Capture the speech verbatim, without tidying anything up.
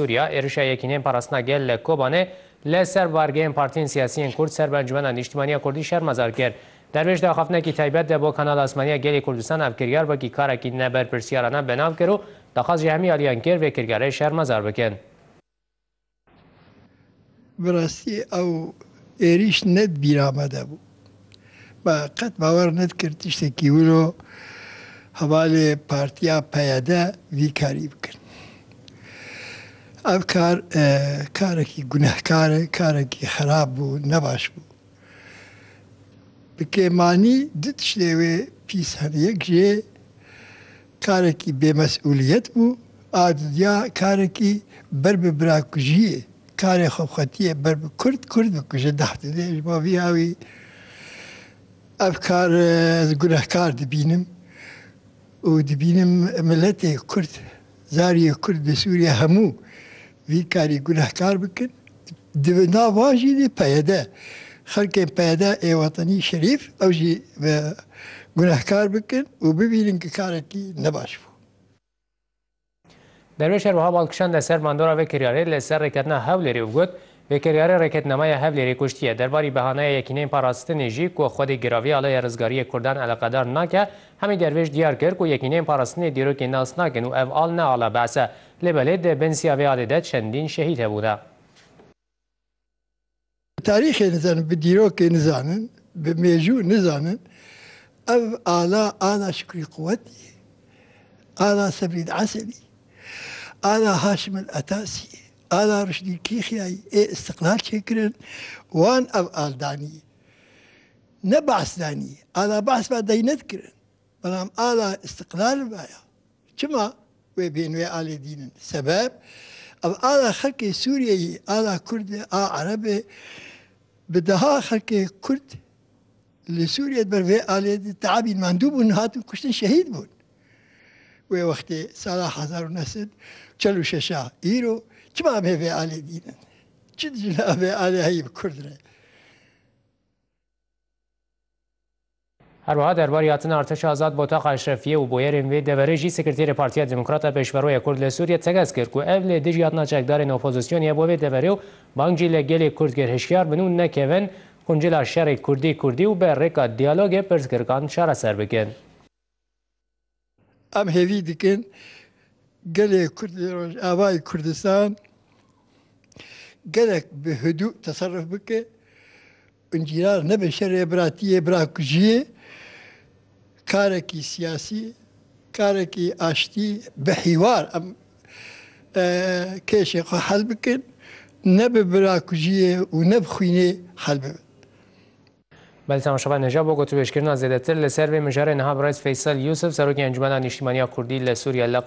Sûriya, êrişa Yekîneyên Parastina Gel li Kobanê li ser bargehên partiyên siyasiyên Kurd ser bi Encûmena Nîştîmaniya Kurdî şermezar kir. Dervêş di axaftinekî taybet de bo Kanala Asmaniya Gelê Kurdistan ev kiryar wekî karekî neberpirsyarane benav kir û daxwaz ji hemî aliyan kir vê kiryarê şermezar bikin. Bi rastî ew êrîş ne di bîra me de bû. Me qet bawer nedikir tiştekî wilo hevalê partiya P Y D vî karî bikin. Ev kar e, karekî gunehkar e, karekî xerab bû, nebaş bû. Bi kêmanî du tiştê wê pîs hene. Yek jê karekî bêmesûliyet bû, a didiya karekî ber bi birakujiyê, karê xwe xwetiyê ber bi Kurd, Kurd bikuje deh didê. Ji bo vî awî ev kar e, ez gunehkar dibînim û dibînim miletê Kurd, zariyê Kurd li Sûriye hemû vî karî gunehkar bikin. Di nav wan jî dê P Y D, xelkên P Y D ê wetenî şerîf, ew jî ve gunehkar bikin û bibînin ki karekî nebaş bû. Dervêş her wiha bal kişand li ser bandora vê kiryarê li ser rêkirina Hewlêrê û got, vê kiryarê rêkirinameya Hewlêrê kuştiye. Derbarî behaneya Yekîneyên Parastinê jî ku xwedî giravî alaya rizgariyê Kurdan eleqedar nake, hemî dervêş diyar kir ku Yekîneyên Parastinê dîrokê nas nakin û ev al ne ala behs e. Lê belê di bin siya vê alê de çendîn şehîd hebûne. Bi tarîxê nizanin, bi dîrokê nizanin, bi mêjû nizanin. Ev ala, ala Şikrî Quwetî, ala Sebrîd Eselî, ala Haşim el Etasî, ala Ruşdî Kîxyayî ê îstiqlal çêkirin, wan ev al danî. Ne behs danî, ala behs ve dey nedikirin. Belam ala îstiqlal vaya. Çima wê bên wê alê dînin? Sebeb ev ala xelkê Sûriyeyî, ala Kurd e, a Ereb e, bi deha xelkê Kurd li Sûriye di ber vê alê de teabîn mandû bûn, hatin kuştin, şehîd bûn. Wê wextê sala hezar û neh sed çel û şeş a îro çima em hê vê alê dînin? Çi dijî vê alê heyî bi Kurd re? Her wiha derbarî hatina Artêşa Azad Botaxa Eşrefiyê û bûyerên vê deverê jî Sekreterê Partiya Demokrat a Pêşveroya Kurd li Sûriye tekez kir ku ev li dijî hatina çekdarên opozisyonê ye bo vê deverê û bang jî li gelê Kurd kir hişyar bin û nekevin quncila şerê Kurdî Kurdî û bi rêka diyalogê pirsgirikan çareser bikin. Em hêvî dikin gelê Kurd li Rojavayê Kurdistan gelek bi hidû teserruf bike, încîrar nebe şerê biratiyê, birakujiyê, karekî siyasî, karekî aştî bi hîwar em e, kêşê xwe hel bikin, ne bi birakujiyê û ne bi xwînê hel bibin. Belê temaşevanên hêja bo gotûbêjkirina zêdetir li ser vê mijarê niha birêz Feysel Yûsif, Serokê Encûmena Nîştîmaniya Kurdî li Sûriye li